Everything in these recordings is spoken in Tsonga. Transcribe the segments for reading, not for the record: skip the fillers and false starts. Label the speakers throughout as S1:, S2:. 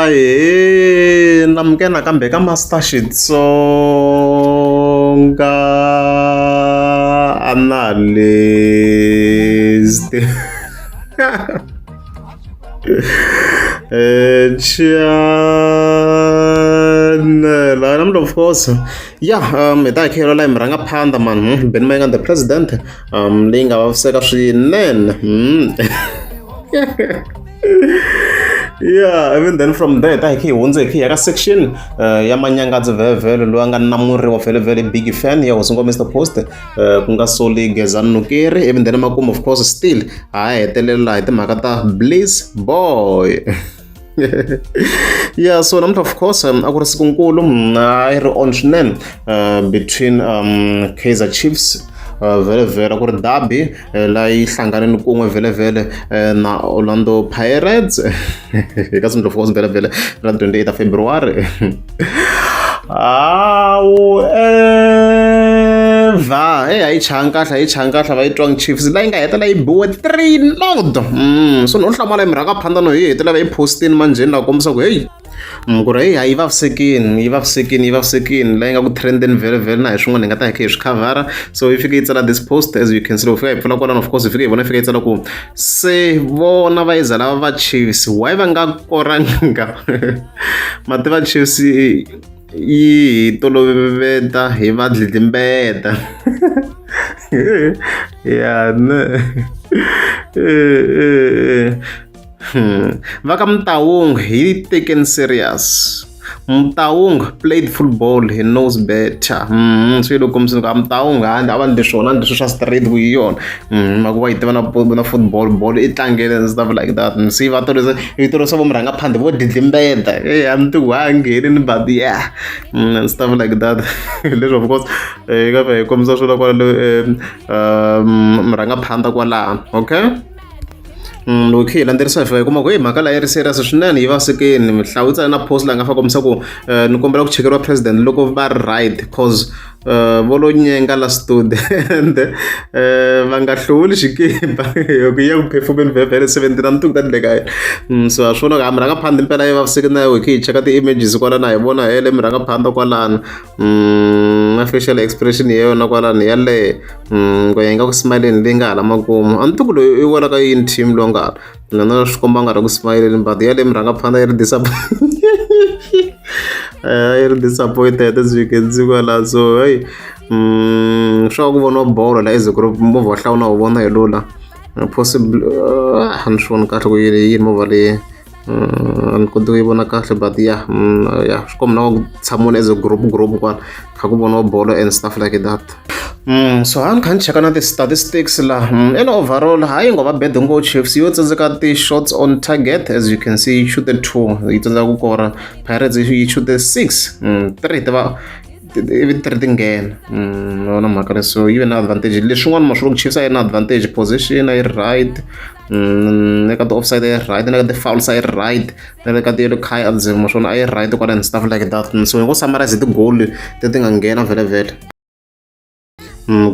S1: Ahee namukela nakambe ka Master Xitsonga Analyst channel namuntlha of course ya hi ta hi kha hi la hi murhangaphandha man Benny Mayengani the president leyi nga vaviseka swinene yeah even then from there ta hi kha hi hundze hi kha hi ya ka section ya manyangadzo vhevhele loyi a nga namuriwa vhele big fan ya hosi ngoma Mr Post ku nga Solly Gezani Nukeri even then makumu of course still ha hetelela hi timhaka ta Bliss Boy yeah so namuntlha of course a ku ri sikunkulu a yi ri on swinene between Kaizer Chiefs vhele vhele a ku ri derby laha yi hlanganeni kun'we vhele vhele na Orlando Pirates eka siku of course vhele vhele ra 28 ta February however hey a yi changa kahle a yi changa kahle va yi twangi Chiefs laha yi nga hetelela yi biwe 3-0 so no hlamala hi murhangaphandha no yi hetelela va yi postini manjheni laha kombisa ku heyi ku ri heyi yi vavisekini yi vavisekini yi vavisekini laha yi nga ku trendeni vhele vhele na hi swin'wana hi nga ta hi kha hi swi khavhara so yi fike yi tsala this post as you can see loko fika hi pfula kwalano of course hi fike hi vona yi fika yi tsala ku se vona va yiza lava va Chiefs why va nga koranga mativa Chiefs yi hi toloveta hi va dlidlimbeta ya ne va ka Mtaung hi taken serious Mtaung played football he knows better swi lo kombisa ku a Mtaung a a va ndli swona ndli swi swa straight ku hi yona mhaka wa yi tiva na na football bolo i tlangele and stuff like that se va torisa yi torisa vo murhangaphandle vo dlidlimbeta e a ni tivi wa nghenini but yeah and stuff like that leswi of course hi nga hi kombisa swona kwala murhangaphandle kwalano okay loko hi kha hi landzelerisa hi fika hi kuma ku hey mhaka leyi yi ri serious swinene yi vavisekini mihlawu yi tsale na post laha nga fa kombisa ku ni kombela ku chekeriwa president loko va ri right cause vo lo nyenga la student va nga hluvuli xikipa hi ku ya ku phefumeni vhevhele 17 a ni tivi ku ta endleka yini so ha swi vona ku a murhangaphandle impela yi vavisekile na yoho hi kha hi cheka ti-images kwala na hi vona hele murhangaphandle kwalano na facial expression ya yona kwalano yaleyo ku ya yi nga ku smiling leyi nga hala makumu a ni tivi ku loyi i wela ka yini team loyi nga hala na swi komba nga ri ku smiling but yaleyo murhangaphandle yi ri yi ri disappointed as you can see kwala so hey swa ku voniwa bolo la ize ku ri movha wa hlawula wu vona hi lula possibly a ni swi voni kahle ku yini yini movha leyi a ni koti ku yi vona kahle but ya ya swi komba na ku tshamile as a group group kwala kha ku voniwa bolo and stuff like that so ha ni kha ni cheka na ti-statistics la in overall hayi ngo va bad ngo Chiefs yo tsandzeka ti-shots on target as you can see yi shoot 2 yi tsandzeka ku kora Pirates yi shoot 6 3 ti va ivi ti ri ti nghena yona mhaka leyi so yi ve na advantage leswin'wana ma swi loko Chiefs a yi na advantage position a yi ri right eka ti-offside a yi ri right na ka ti-fouls a yi ri right na le ka ti-yellow cards ma swona a yi ri right kwala and stuff like that so hi ngo summarize hi ti-goal leti nga nghena vhele vhele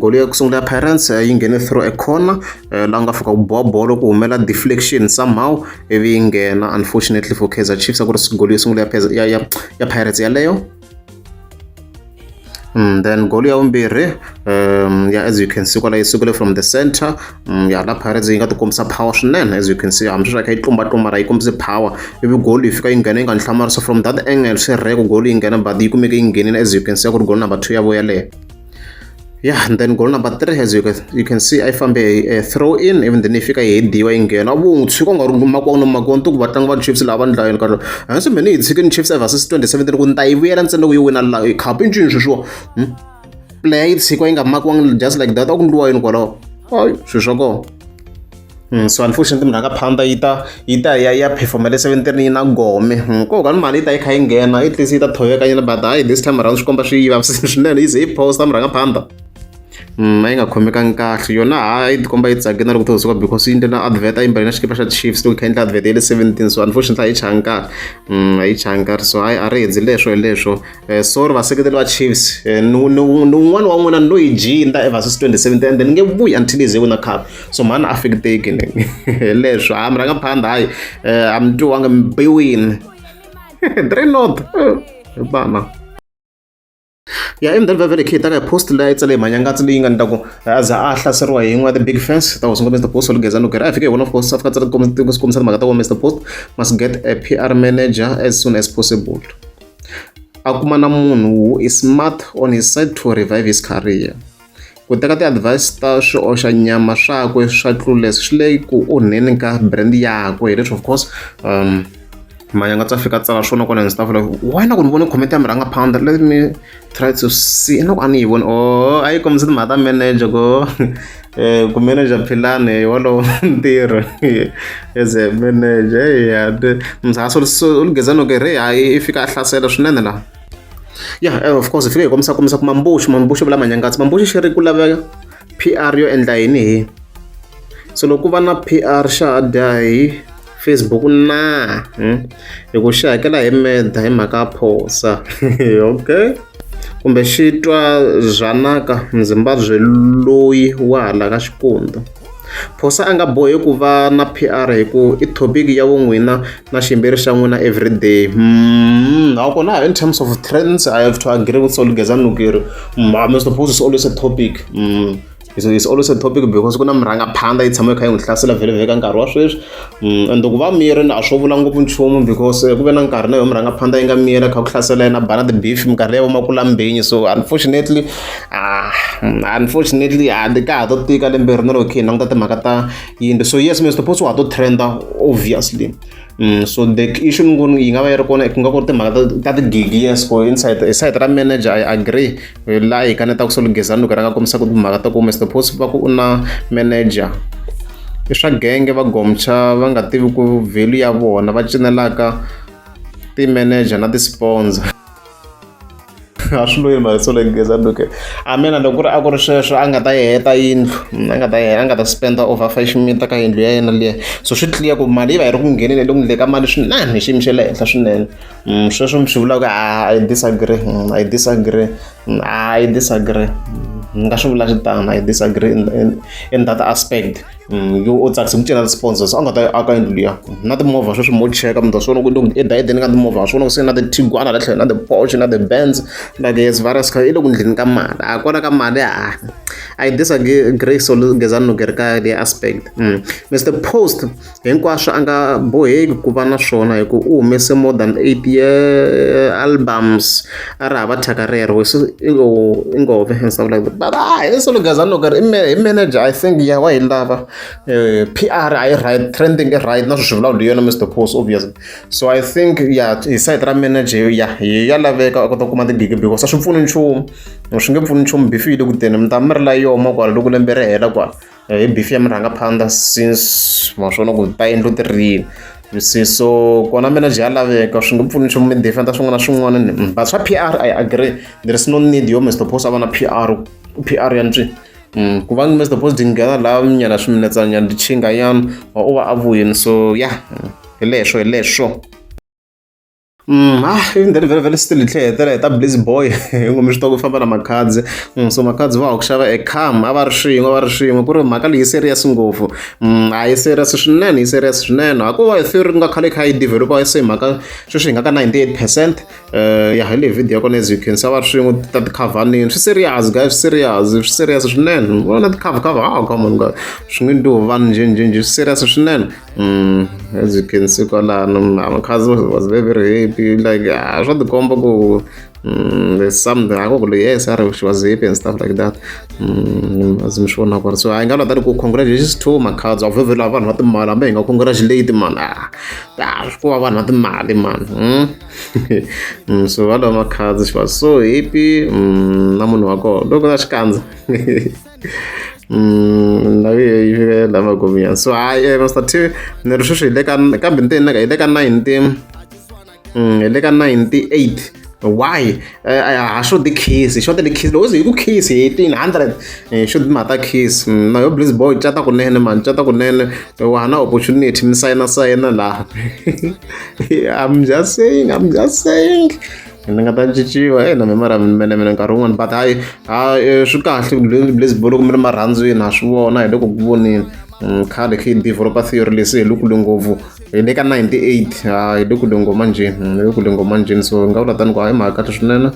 S1: goal ya ku sungula ya Pirates yi nghene through a corner laha nga fika ku boha bolo ku humela deflection somehow ivi yi nghena unfortunately for Kaizer Chiefs a ku ri goal yo sungula ya ya ya Pirates yaleyo then goal ya vumbirhi yeah, as you can see kwala yi sukile from the center ya la Pirates yi nga ti kombisa power swinene as you can see hambi sweswi a kha yi tlumbatlumba ra yi kombise power ivi goal yi fika yi nghena yi nga ni hlamarisa from that angle swi rare ku goal yi nghena but yi kumeke yi nghenile as you can see ku ri goal number 2 ya vo yaleyo yeah and then goal number 3 as you can see a yi fambe hi throw in even then yi fika yi hediwa yi nghena vo n'wi tshika nga ri makiwa no makiwa ni ku vatlangi va Chiefs lava va ndlayeni kahle hansi me ni yi tshikini Chiefs ever since 2017 ku ni ta yi vuyela ntsena loko yi wina la cup i ncini sweswiwa player yi tshikiwa yi nga makiwangi just like that a ku ndliwa yini kwalaho hayi swilo swa kona so unfortunately murhangaphandha yi ta yi ta ya ya perform le 17 yi na gome ko ka ni mali yi ta yi kha yi nghena at least yi ta thoveka nyana but hayi this time around swi komba swi yi vavisile swinene yi ze yi posta murhangaphandha A yi nga khomekangi kahle yona, ha yi tikomba yi tsakile na loko to suka because yi endle na advert, a yi mbale na xikipa xa Chiefs loko yi kha yi endla advert ya le 17. So unfortunately a yi changi kahle, a yi changi kahle. So hayi, a ri hedzi leswo hi leswo. Sorry vaseketeri va Chiefs, ni un'wana wa n'wina no yi jinda ever since 2017 and ni nge vuyi until yi ze wina cup. So mhani a fekiteki hi leswo, ha murhangaphandha, hayi, a mi twiwanga, mi biwini 3 not bana ya emudeni. Vhele khe hi ta ka hi post leyi a yi tsale hi Manyangatsi leyi nga ni ta ku a za a hlaseriwa hi yin'we ya ti-big fans ta hosi Mr Post Ligeza Nugera. A hi fike hi vona, of course, a fika tsala kombisa timhaka ta ku Mr Post must get a PR manager as soon as possible, a kuma na munhu who is smart on his side to revive his career. Ku teka ti-advice ta swi oxa nyama swakwe swa clueless swi le ku onheni ka brand yakwe. Hi leswi, of course, Manyangatsi a fika tsala swona kona and stuff like why na ku ni vone comment ya murhangaphandha. Let me try to see na ku a ni yi voni. Oh, a yi kombisa timhaka ta manager, ku ku manager Philani wolowo ntirho as a manager ya mzhaso Ligeza Nokere hayi, i fika a hlasela swinene laha. Yeah, of course, fika hi kombisa ku Mambuxu vula Manyangatsi, Mambuxu xi ri ku laveka PR yo endla yini hi so loko ku va na PR xa ha dya hi Facebook na hi ku xi hakela hi meda hi mhaka ya phosa. Okay, kumbe xi twa zwanaka Mzimbabwe loyi wa hala ka xikundzu. Phosa a nga boheki ku va na PR hi ku i topic ya vun'wina na ximbirhi xa n'wina everyday. Nakona in terms of trends, I have to agree with Soligeza Nukiri. Mr Post is always a topic. It's always a topic because ku na murhangaphandha yi tshama yi kha yi n'wi hlasela vhele vhele ka nkarhi wa sweswi. And ku va miyeri a swo vula ngopfu nchumu because ku ve na nkarhi na yo murhangaphandha yi nga miyela kha ku hlasela yena, bana ti-beef minkarhi ya vomakulambeni. So unfortunately, ah, unfortunately, a ti ka ha to tika lembe ri na loko khe hi languta timhaka ta yindlu. So yes, Mr Post wa ha to trenda, obviously. So the issue ni ngo yi nga va yi ri kona ku nga ku ri timhaka ta tigigi. Yes, for inside side ra manager, I agree. Laha hi kanetaka Solugezani loko ri nga kombisa ku timhaka ta ku Mr Post va ku u na manager i swa genge va gomcha va nga tivi ku value ya vona va cinelaka ti-manager na ti-sponsor a swi loyi mali. Solugezani loko a mina loko ku ri a ku ri sweswo, a nga ta yi heta yindlu, a nga ta yi a nga ta spenda over 5 meter ka yindlu ya yena liya. So swi clear ku mali yi va yi ri ku ngheneni le ku ndleni ka mali swinene hi xiyimo xa le henhla swinene. Sweswo swi vulaka I disagree, I disagree, I disagree. Ni nga swi vula xitano, I disagree in that aspect. Yo u tsakisa ku cina ti-sponsors, a nga ta aka yindlu liya na timovha sweswi mo cheka mi ta swi vona ku loko edayedeni ka timovha swi vona ku se na ti-Tiguan la tlhelo na ti-Porsche na ti-Benz, like yes, various car i le ku ndleni ka mali a kona ka mali. A I disagree so Gezani Nogeri ka the aspect. Mr Post hinkwaswo a nga boheki ku va na swona hi ku u humese more than 8 year albums a ri hava thyaka rero so i ngove and stuff like that. But ah, hi Solugezani Nogeri i manager, I think ya wa yi lava. PR a yi right, trending i right na swi swi vulavula yona Mr Post, obviously. So I think ya hi side ra manager ya ya laveka a kota ku kuma tigigi because a swi pfuni nchumu, swi nge pfuni nchumu. Beef yi le ku teni, mi ta mi ri la yoma kwala loko lembe ri hela kwala hi beef ya murhangaphandha since ma swona ku ta yindlu ti rini, you see. So kona manager ya laveka, swi nge pfuni nchumu mi defenda swin'wana na swin'wana. But swa PR, I agree, there is no need yo Mr Post a va na PR. PR ya ntswi ku va Mr Post di nghena laha nyana swiminetsanyana di chinga nyana u va a vuyini. So yeah, hi leswo hi leswo. Ah, even then vhele vhele still hi tlhela hi hetela hi ta Bliss Boy hi ngome swi tiva ku famba na Makhadzi. So Makhadzi va ha ku xava e cam, a va ri swin'we, a va ri swin'we ku ri mhaka leyi serious ngopfu. A yi serious swinene, yi serious swinene. Hakuva hi theory ku nga khale kha yi develop se mhaka sweswi hi nga ka 98%. Ya hi le video ya kona, as you can see, a va ri swin'we ta tikhavanini. Swi serious guys, swi serious, swi serious swinene. Vona ti-cover cover, ah, come on guys. Swi nge ndzi vanhu njhe njhe njhe, swi serious swinene. As you can see kwalano, Makhadzi was very very happy, like ah, swa tikomba ku there's something ako ku yes, a ri she was happy and stuff like that. As mi swi vona kwala, so a hi nga lava ku congratulations to Makhadzi a vhevhela vanhu va timali, hambi hi nga congratulate man, ah ah, ku va vanhu va timali man. So valava Makhadzi, she was so happy na munhu wa kona loko na xikandza la yi fika la magomiya. So hayi, Mr T, ni ri sweswi hi le ka kambe ni hi le ka 90, hi le ka 98. Why ha xoti khizi xoti ni khizi loko ze hi ku khizi hi 1800 xoti mhaka ta khizi na yo Bliss boy cata kunene mani cata kunene wa ha na opportunity mi sayina sayina laha. I'm just saying, I'm just saying, ni nga ta cinciwa e na mi mara mene mene nkarhi wun'wani, but hayi hayi, swi kahle Bliss boy loko mi ri marhandzwini ha swi vona, hi le ku ku voneni. Khale khe hi developa theory leswi hi le kule ngopfu, hi le ka 98, hi le kule ngoma njheni, hi le kule ngoma njheni. So hi nga vula tani ku hayi, mhaka kahle swinene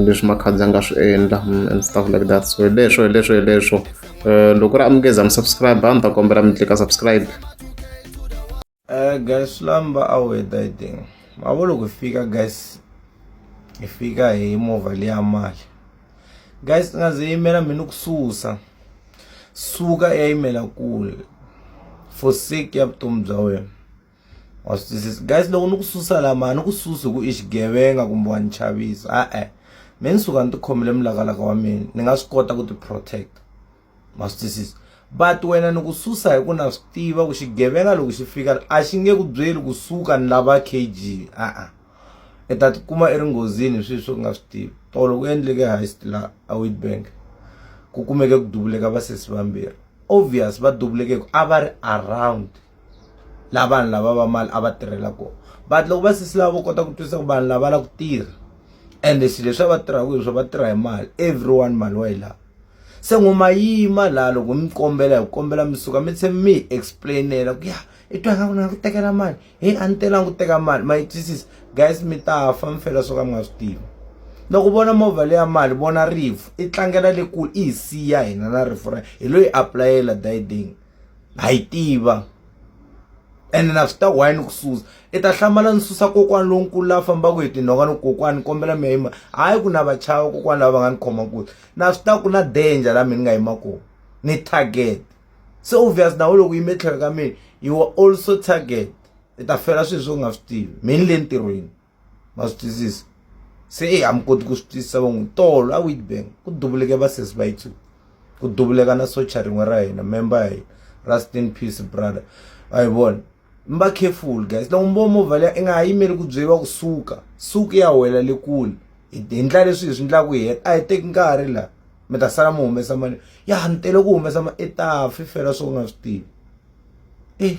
S1: leswi Makhadzi a nga swi endla and stuff like that. So hi leswo, hi leswo, hi leswo. Loko ri amukeza mi subscribe, a ni ta kombela mi tlika subscribe.
S2: Guys, swi lamba a weda i thing ma vo loko hi fika guys, hi fika hi movha liya mali guys, i nga ze yimela mina ku susa suka i ya yimela kule for sake ya vutomi bya wena, wa swi twisisa guys? Loko ni ku susa lama, ni ku susi hi ku i xigevenga kumbe wa ni chavisa, e-e, me ni suka ni tikhomile mulakalaka wa mina, ni nga swi kota ku ti protect, ma swi twisisa? But wena ni ku susa hi ku na swi tiva ku xigevenga loko xi fika a xi nge ku byeli kusuka ni lava K_G, a-a, i ta tikuma i ri nghozini hi swilo swo nga swi tivi. Tolo ku endleke heist la a Witbank, ku kumeke ku duvuleka vasesi vambirhi, obvious va duvuleke hi ku a va ri around la vanhu lava va mali a va tirhela kona. But loko vasesi lava vo kota ku twisisa ku vanhu lava va lava ku tirha, ende swilo leswi a va tirhaka hi swona, va tirha hi mali, everyone mali wa yi lava. Se n'wi ma yima laha loko mi kombela, hi kombela mi suka, mi tlhe mi hi explain-ela ku ya i twa nga ku na ku tekela mali, heyi, a ni telanga ku teka mali, ma yi twisisa guys? Mi ta fa mi fela swo ka mi nga swi tivi. Loko vona movha leya mali, vona rifu i tlangela le kule, i hi siya hina na rifu ra hi lo yi apulayela dayiding, ha yi tiva ene na swi ta why ni ku susa. I ta hlamala ni susa kokwani lonkulu la fambaka hi tinhonga, ni kokwani kombela mi ya yima, hayi ku na va chava kokwani lava va nga ni khoma nkuzi, na swi tiva ku na danger la mina ni nga yima kona, ni target. Se obvious na we loko yime tlhelo ka mina, you are also target, i ta fela swilo swo nga swi tivi. Mina le ntirhweni, ma swi twisisa? Se e a mi koti ku swi twisisa van'we. Tolo a Witbank ku duvuleke vasesi va yi two, ku duvuleka na socha rin'we ra hina, member ya hina, rest in peace brother. A yi vona, mi va careful guys. Loko mi vo movha liya, i nga ha yimeli ku byeriwa kusuka, suka ya wela le kule. Hi ndlela leswi hi swi endlaka, hi heta, a hi teki nkarhi laha mi ta sala mi humesa mali ya ni tele ku humesa mali, i ta fi fela swo nga swi tivi e.